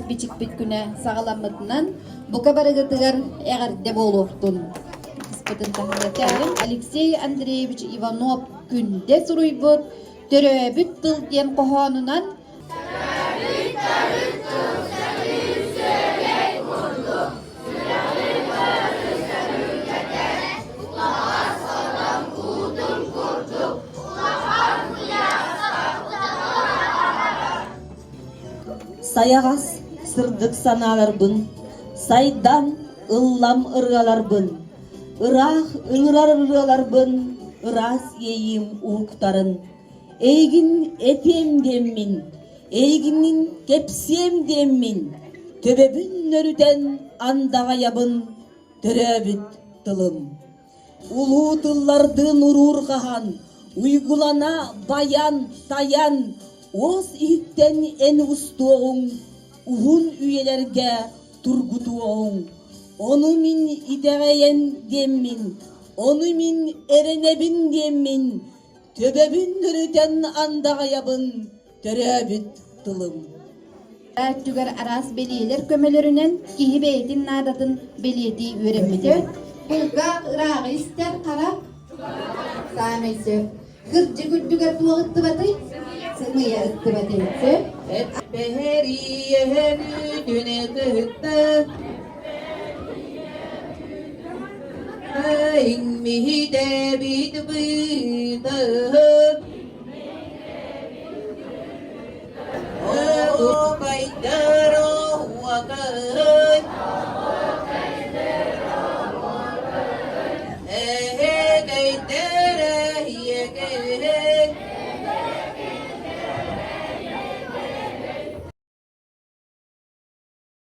Тылбыт-бичикпит күнэ саҕаламмытынан бука барыгытыгар эҕэрдэ буолуохтун. Алексей Андреевич Иванов Күндэ суруйбут Төрөөбүт тыл диэн хоһоонунан Төрөөбүт тыл сөрүүн сүөгэй курдук, сүрэҕи быары сөрүүкэтэр, улаҕас отон куутун курдук, улахан куйааска утаҕар. Сайаҕас сырдык санааларбын, сайдан ыллам ырыаларбын, ыраах ыҥырар ырыаларбын, ыраас иэйиим уһуктарын Эйигин этиэм диэммин, эйигинин кэпсиэм диэммин, төбөбүн нөрүтэн андаҕайабын төрөөбүт тылым. Улуу тыллардыын уруурҕаһан, уйгулана байан, тайан, уос иһиттэн эн устуоҕуҥ, уһун үйэлэргэ тургутуоҕуҥ. Ону мин итэҕэйэн диэммин, ону мин эрэнэбин диэммин, Төбөбүн өрүтэн андаҕайабын төрөөбүт тылым. Өттүгэр араас бэлиэлэр көмөлөрүнэн киһи бэйэтин наадатын бэлиэтии үөрэммитэ. Кулгаах ырааҕы истэр харах саамай сөп. Кырдьык үрдүгэр туох ыттыбатый? Сымыйа ыттыбатый. Сөп. Эппэһэрийэһэн үүтүнэ кыһытта Иҥмиһитэбит быытаһык Оһуокайдар оһуокай.